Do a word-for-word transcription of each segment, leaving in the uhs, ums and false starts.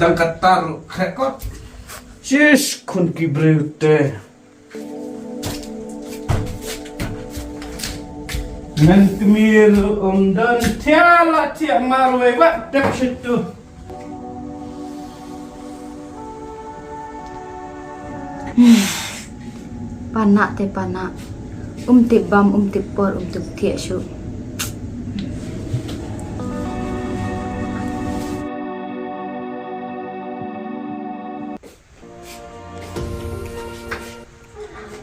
Tang katar krekot. Shish, khun ki briew te. Ngan kmie ruh um don, thiah la thiah marwei, wat dep shitu. Pana te pana. Um tip bam, um tip por, um tip thiah shuh.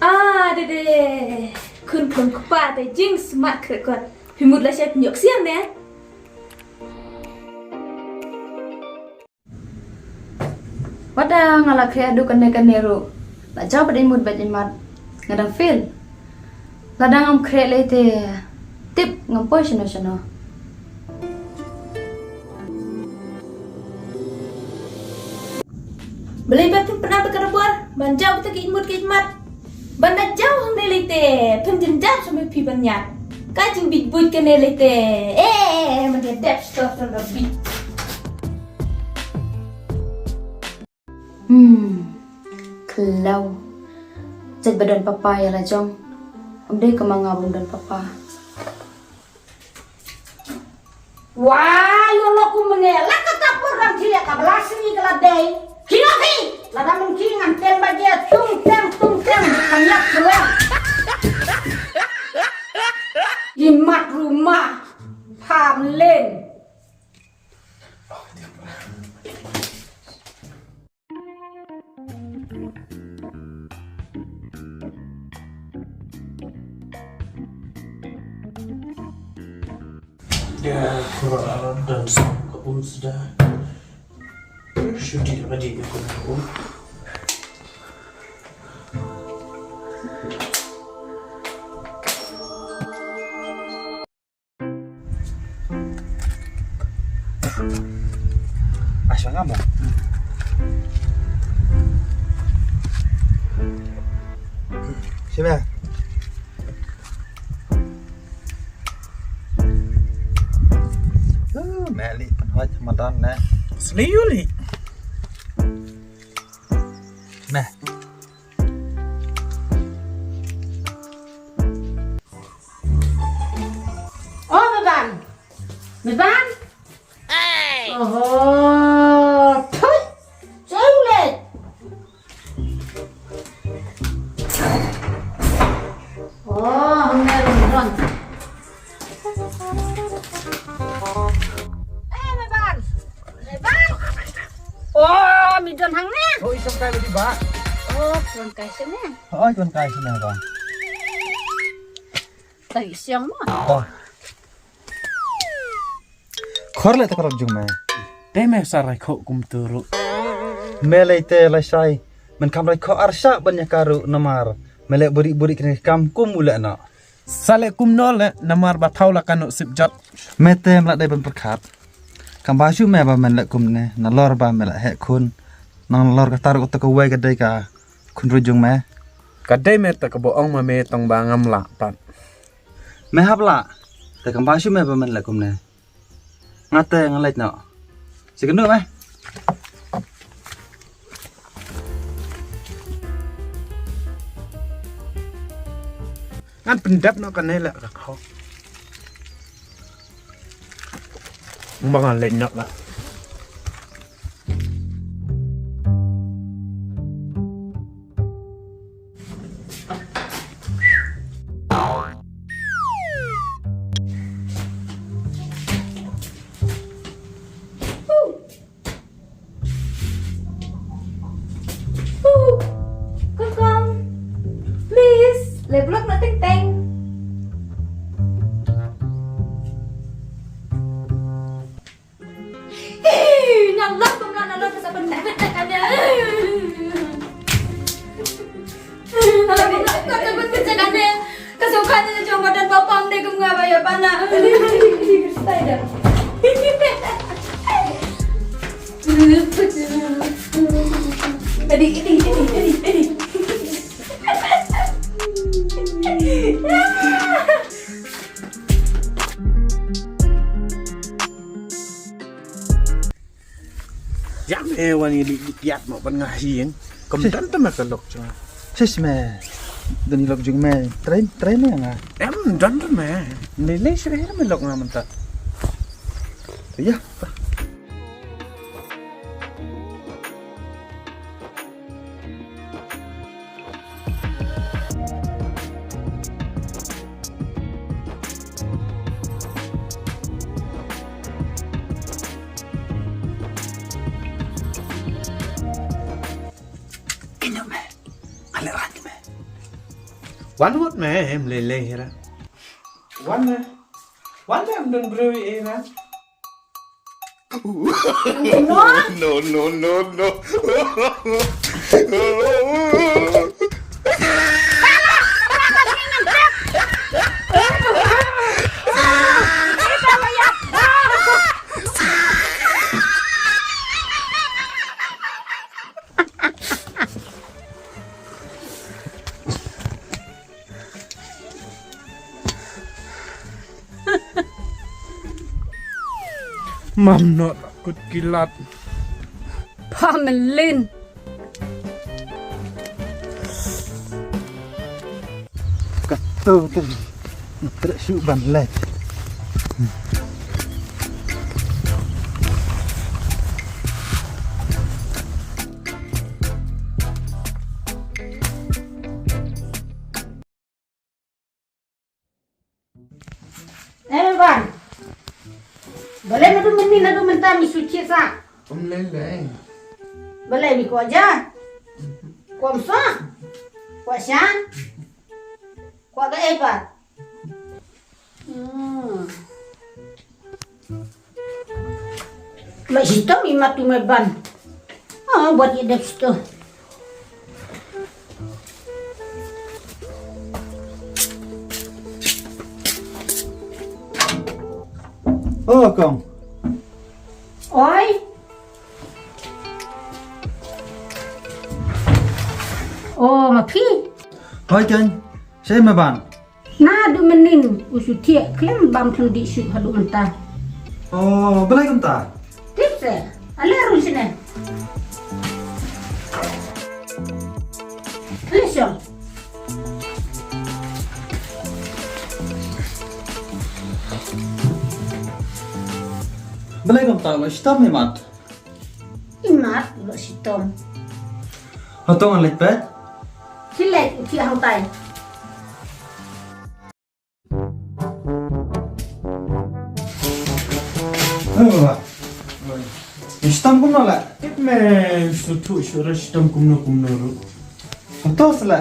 Ah, dede. Khun phlung kpa te jingsmat krekot. Phi mut lashai pynïoh ksiar ne? Wat la nga la khreh haduh kane kane ruh, la jaw pat imut bad imat. Nga dang fail. Lada ngam khreh lei te, tip ngam poi shano shano. Balei pat phin pynap ïa ka dabor ban jaw kita ki imut ki imat? Ban da jaw hangne lei te, phin jynjar sha me phi ban ñiad. Ka jingbit buit kane lei te. Eh, eh, eh, man dep stor stor da bit. Hmm. Khlaw. Jait ba don papa ïa la jong. Ym dei ka ma nga bym don papa. Wa, ïoh lo kumne, la kata por dang jia ka bla sngi ka la dei. Ki lo ki, la dang ki ngan tem ba jia tung teng tung teng, kan yak khlaw. Imat rumah, pam len. Ïa, kura dan sam ka um sda. Shu di ka di ka um. Ah, siapa ngam lah? Siapa? Uh, meli penhoit madan ne. Seliu li. Meh. Oh, Meban. Meban. Oho. Thui. Jauh le. Oh, hangne ruh don. Eh, Meban. Meban. Oh, mi don hangne. Oh, i don kai lagi, Bah. Oh, don kai sini. Oh, don kai sini, Bah. Tadi siang mah. Oh. Khor leh te ka rok jong me. Te me sa rai khoh kumtu ruh. Me lei te lashai. Men kham rai khoh arshah ban ïa ka ruh namar me leh buri buri kane kam kum u leh noh. Sa leh kumno leh namar ba thaw la ka noh sip jot. Me te me la dei ban pyrkhat. Kam ba shu me ba men leh kumne nalor ba me la heh khun. Nalor kata ruh kata kawei ka dei ka khun ruh jong me. Ka dei me te kaba ong ma me tang ba ngam lah pat. Me hap lah. Te kam ba shu me ba men leh kumne. Nga te nga leit noh. Sa kynduh me. Ngan pyndep noh kane leh ka khok. Ba nga leit noh lah. Kokong, please, leh blok na teng teng. Ih, na lok kum na lok ka sa pynbit na kane. Na lok kum na lok ka sa pynbit na kane. Ka sngewkhan na jong ba don ba pang de kum nga ba ïa pana. Stai da. Tadi ini ini ini ini. Ïa me Eh, wan ïa di, di, ïat mo ban nga hi ïeng. Kam Sis. Don te me ka lok jong nga. Sis me. Don i lok jong me. Trai, trai me nga. Em, don te me. Lei lei shuh me lok nga mynta. Ïa. Kynnoh me. Ale ran me. Wan wut me em lei lei hira. Wan me. Wan me em don briew ïa ran. No, no, no, no. Mam not kut kilat. Pamelin. Kato tu. Trek shu ban lek. Eh, Ban. Balei naduh mynnin naduh mynta mi shu thied sa? Ym lei lei. Balei mi kwah ja? Kwah msa? Kwah shan? Kwah kaei pat? Hmm. Ba shitom i mat tu me Ban. Ah, buat i dep shitom. Oh, kong. Oi. Oh, ma phi. Oi, kong. Sa me Ban. Naduh mynnin u shu thied khlem bam khlem dih shuh haduh mynta. Oh, balei kumta? Tip se, ale rung shane. Ale shong. Balei kumta, u la shitom i mat? I mat u la shitom. Hato ngan leit peit? Shi leit, u thiah hangtai. Shitom kumno la? Tip me, shu thuh shu ra shitom kumno kumno ruh. Hato sla?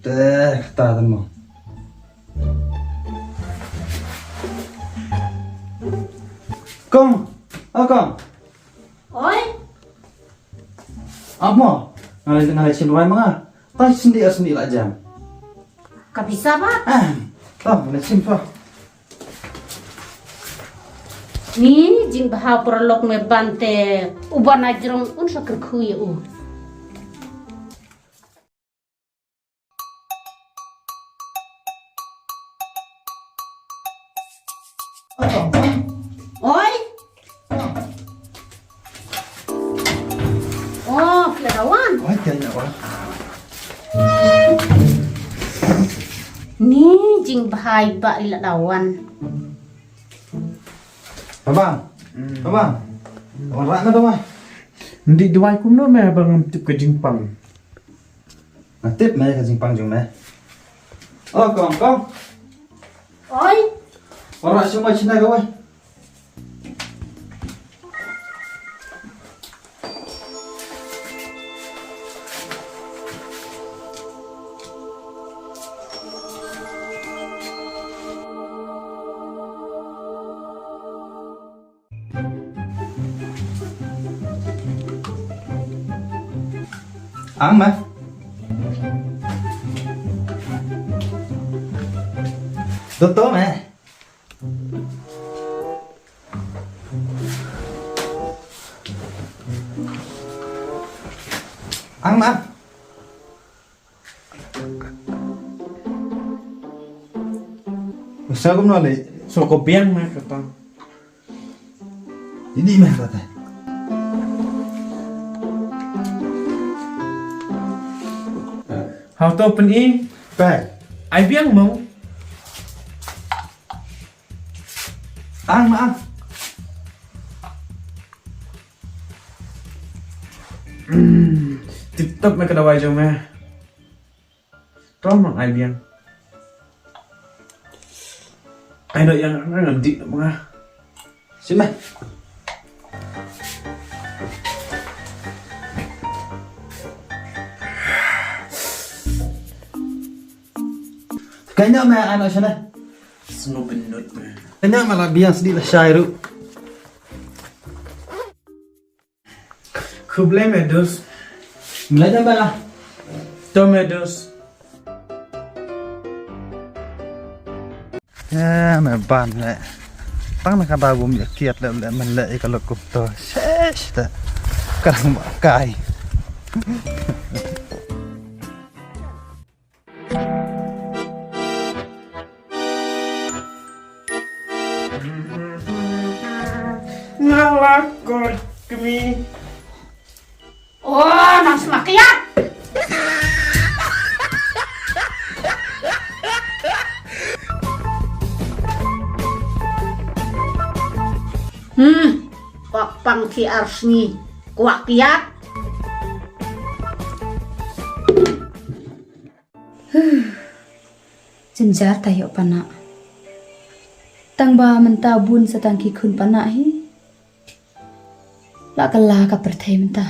Te, ta dan mo. Kong, oh kong. Oi. Ap mo, nga leit, nga leit shim rwai ma nga. Ta sindi a sindi la jam. Ka pisa ba? Ah, ta, nga leit shim pa. Ni jingbha paralok me Ban te u Ban a jrong un sa kyrkhu ïa u. Oi. Oh, phi la wan. Oi, phi la wan. Ni jingbha i Bah i la wan. Baba. Hmm. Baba. Wan rak na dawai. Ndi dawai kumno me ba ngam tip ka jingpang. Nga tip me ka jingpang jong me. Oh, kong, kong. Oi. Ora shu mai china ka wai. Ang ma. Toto ma. Ang ma. Sa kumno lei, So ko biang ma kata. Ini meh kata. Hau to pen i. Pe. Ai biang mo. Ang ma ang. Hmm, tip top me ka dawai jong me. Trom mang ai biang. Ai no yang ngan dik no manga. Sima. Kanya me ano sana. Snow benut me. Kanya malah biang sedih lah syairu. Khublei me dos. Mlai da bala. To me dos. Eh, me ban le. Tang na ka da bum ya kiat le le men le ka lok kup to. Shesh da. Karang ba kai. Nga la kot kmi. Oh, nang smakiat. Hmm, kwak pang ki arsni, kwak kiat. Jynjar ta ïoh pana. Tang ba mynta bun sa tang ki khun pana hi. La ka la ka pyrthei mynta.